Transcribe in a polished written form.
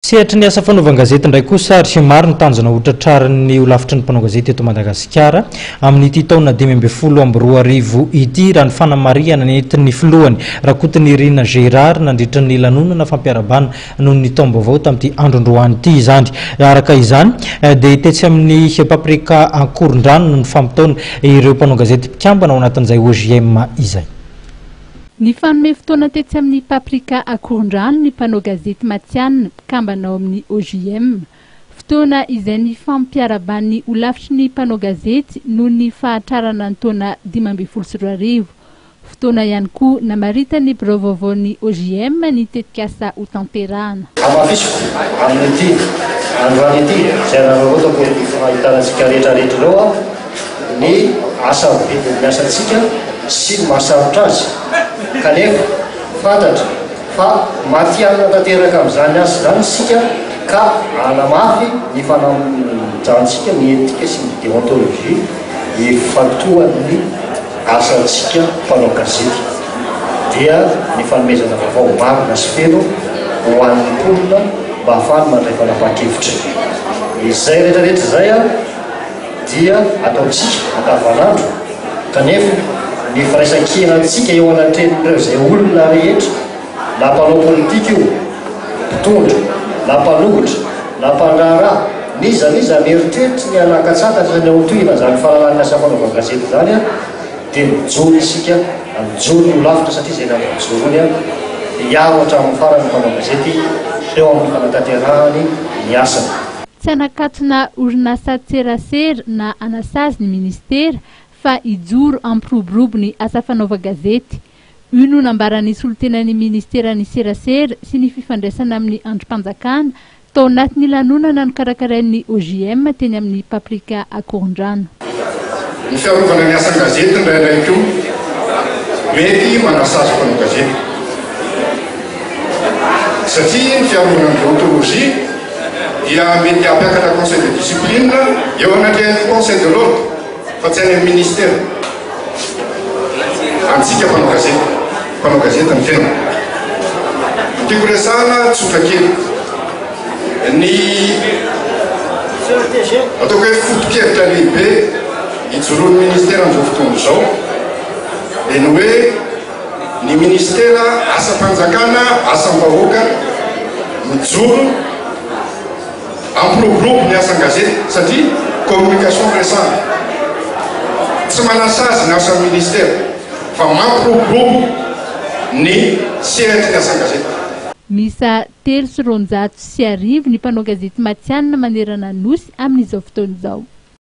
Sehatry ny asa fanaovan-gazety indray kosa ary maro ny tanjona hotratrarin'ny holafitry ny mpanao gazety eto Madagasikara amin'ity taona 2015 ity, raha ny fanamarihana nentin'ny filohany Rakotonirina Gérard nandritra ny lanonana fampiarahabana noho ny taom-baovao tamin'ity andro androany ity izany. Araka izany dia tetsy amin'ny Paprika Ankorondrano no nifampitaona ireo mpanao gazety mpikambana ao anatin'izay OJM izay. Nifanome fotoana tetsy amin'ny Paprika Akorondrano ny mpanao gazety matihanina mpikambana ao amin'ny OJM. Fotoana izay nifampiarahaban'ny holafitry ny mpanao gazety noho ny fahatrarana ny taona 2015. Fotoana ihany koa namaritan'ny birao vaovaon'ny OJM ny tetikasa hotanterahana. Hamafisiko amin'ity androany ity izay anararaotako ny fahitana antsika rehetra rehetra ireo aho ny asa vidin'ny asantsika sy ny mahasarotra azy kanefa fantatra fa matihanina tanteraka amin'izany asa izany isika ka hanamafy ny fananjantsika ny etika sy ny déontologie ifantohan'ny asantsika mpanao gazety dia ny fanomezana vaovao marina sy feno ho an'ny mponina mba hahafahany mandray fanapahan-kevitra. Izay rehetra rehetra izay dia ataontsika andavanandro kanefa ny firaisan-kinantsika eo anatrehan'ireo izay olona rehetra na mpanao politika io, mpitondra, na mpanohitra, na mpandraharaha, n'iza n'iza mieritreritra ny hanakatsakatra ny haotohina izany fahalalàn'ny asa fanaovan-gazety izany dia mijoro isika, mijoro ny holafitra satria izay nampijoroany hiaro hatramin'ny farany ny mpanao gazety eo amin'ny fanatanterahany ny asany. Tsy hanakatona orinasan-tserasera na hanasazy ny minisitera fa hijoro hampiroborobo ny asa fanaovan-gazety. Io no nambaran'ny solontenan'ny minisiteran'ny serasera sy ny fifandraisana amin'ny andrim-panjakana tao anatin'ny lanonana nokarakarain'ny OJM teny amin'ny Paprika Akorondrano. Ny fiarovana ny asan-gazety indraindray koa mety manasazy mpanao gazety satria ny fiarovana ny déontologie dia mety hampiakatra conseil de discipline eo anatrehan'ny conseil de l'ordre fa tsy any amin'ny ministera. Antsika mpanao gazety, mpanao gazety ny tena. Tiako resahana tsotra kely ny ataoko hoe foto-kevitra lehibe ijoroan'ny ministera amin'izao fotoana izao dia ny hoe ny ministera asam-panjakana, asam-bahoaka mijoro Hampiroborobo ny asan-gazety satria communication resahana. Tsy manasazy ny asan'ny ministera fa mampiroborobo ny sehatry ny asan-gazety. Miisa 1203 ny mpanao gazety matihanina manerana ny Nosy amin'izao fotoana izao.